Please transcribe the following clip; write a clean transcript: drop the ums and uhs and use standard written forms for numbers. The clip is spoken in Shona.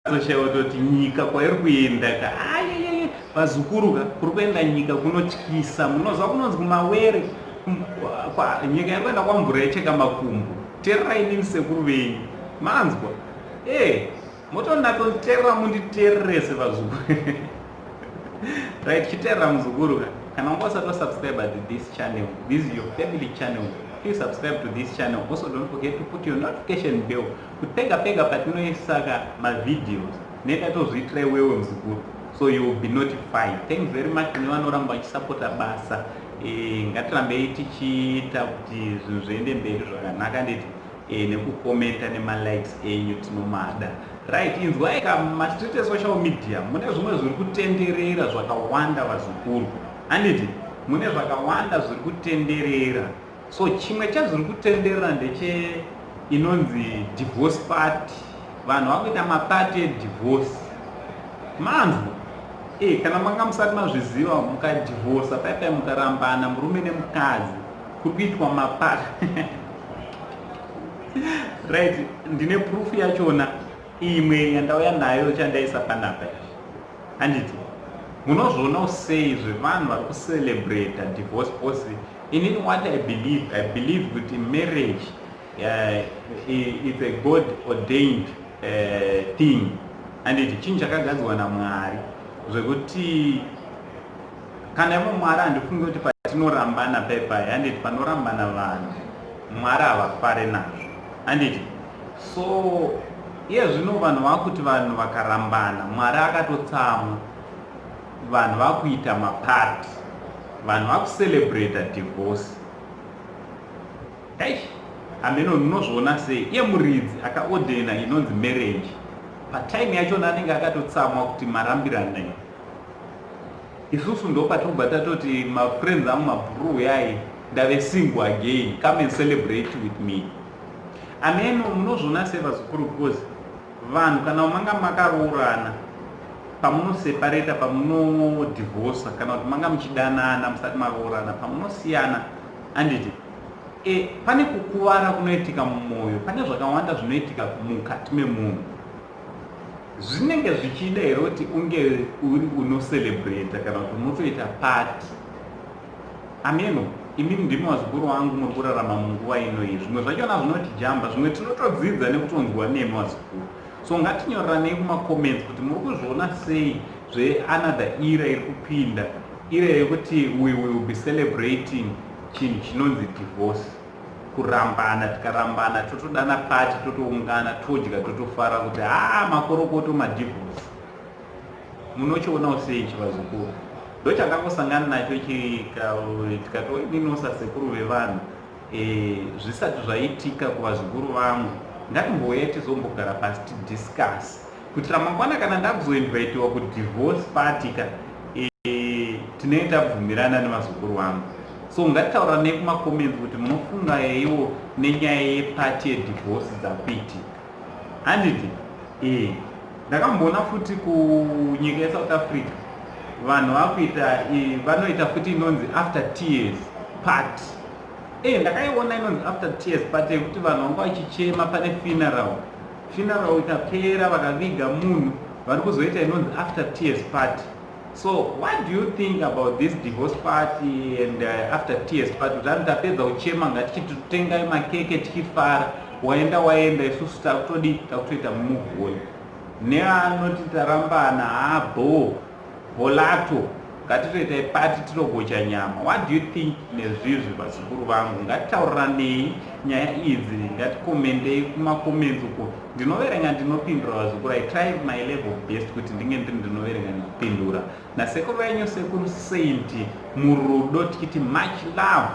Unonyatsoshaiwa kutoti nyika kwairi kuenda ka, ayeyeye, vazukuru ka, kuri kuenda nyika kunotyisa. Munoziva kunonzi kumawere, nyika iri kuenda kwamvura yecheka makumbo. Tererai inini sekuru venyu, manzwa? E motonatsoterera, munditererese, vazukuru. Right, chiteerera, muzukuru ka. Kana wanga usati wasubscribe to this channel, this is your family channel, please subscribe to this channel. Also, don't forget to put your notification bell kuti pega pega patinoisaka mavideos netatozviitira iwewe, muzukuru, so you will be notified. Thanks very much kune vanoramba vachisapota basa. Ngatirambei tichiita kuti zvinhu zviende mberi zvakanaka, nditi nekukomenta nemalikes enyu tinomada. Right, inzwai ka, mastreet esocial media mune zvimwe zviri kutenderera zvakawanda, vazukuru, handiti? Mune zvakawanda zviri kutenderera. So chimwe chazviri kutenderera ndeche inonzi divorce party. Vanhu vakuita mapati edivorce, manzwa? Kana manga musati mazviziva, mukadhivhosa paipai, mukarambana murume nemukadzi, kuri kuitwa mapati. Right, ndine proof yachona imwe yandauya nayo chandaisa panapa izvi, handiti? Munozvionawo sei zvevanhu vari kucelebrata divorce? Because inini, what I believe, I believe kuti marriage it's a God ordained thing, handiti? Chinhu chakagadzirwa naMwari, zvekuti kana imo Mwari, handifungi kuti patinorambana paipai, handiti, panorambana vanhu, Mwari havafare nazvo, handiti? So iye zvino vanhu vakuti vanhu vakarambana, Mwari akatotsamwa. Vanhu vakuita mapati, vanhu vakucelebrata divorce. Eish, hameno munozviona sei. Iye muridzi akaordaina inonzi marriage, patime yachona anenge akatotsamwa kuti marambiranai. Isusu ndo patinobva tatoti, "Mafriends angu, mabhuru yai, ndave single again, come and celebrate with me." Ameno munozviona sei, vazukuru? Because vanhu kana manga makaroorana, pamunoseparata, pamunodhivhosa, kana kuti manga muchidanana musati maroorana, pamunosiyana, handiti, pane kukuvara kunoitika mumwoyo, pane zvakawanda zvinoitika mukati memunhu. Zvinenge zvichida here kuti unge uri unocelebrata kana kuti unotoita party? Ameno imimi ndimi vazukuru vangu muri kurarama munguva ino iyi. Zvimwe zvachona zvinotijamba, zvimwe tinotodzidza nekutonzwa nemi, vazukuru. So ngatinyoreranei kumacomments kuti muri kuzviona sei zveanother era iri kupinda, era yekuti we will be celebrating chinhu chinonzi divorce, kurambana. Tikarambana, totodana party, totoungana, todya, totofara kuti haa, makorokoto madivorce. Munochionawo sei chivazukuru? Ndochandangosangana nacho, tikatoininosa sekuru vevanhu. Zvisati zvaitika kuvazukuru vangu, ngatimbouya tizombogara pasi tidiscuss kuti ramangwana kana ndakuzoinvitiwa kudivorce party ka, tinenge tabvumirana nevazukuru vangu. So ngatitaura nekumacomments kuti munofunga yeiwo nenyaya yepati yedivorce dzakuitika, handiti? Ndakamboona futi kunyika yeSouth Africa vanhu vakuita, vanoita futi inonzi after tears party. Ndakaiona inonzi after tears party, yekuti vanhu vanga vachichema pane funeral. Funeral ikapera, vakaviga munhu, vari kuzoita inonzi after tears party. So what do you think about this divorce party and after tears party? Kuti ani tapedza kuchema, ngatichitotengai makeke tichifara. Waenda, waenda, isusu takutodi takutoita move on. Neanoti tarambana, habo bolato, ngatitoitai party, tinogocha nyama. What do you think nezvizvi, vazukuru vangu? Ngatitauriranei nyaya idzi, ngatikomendei kumacomments uko. Ndinoverenga, ndinopindura, vazukuru. I try my level best kuti ndinge ndiri ndinoverenga nekupindura. Nasekuru venyu, Sekuru Saint, murudo tichiti much love.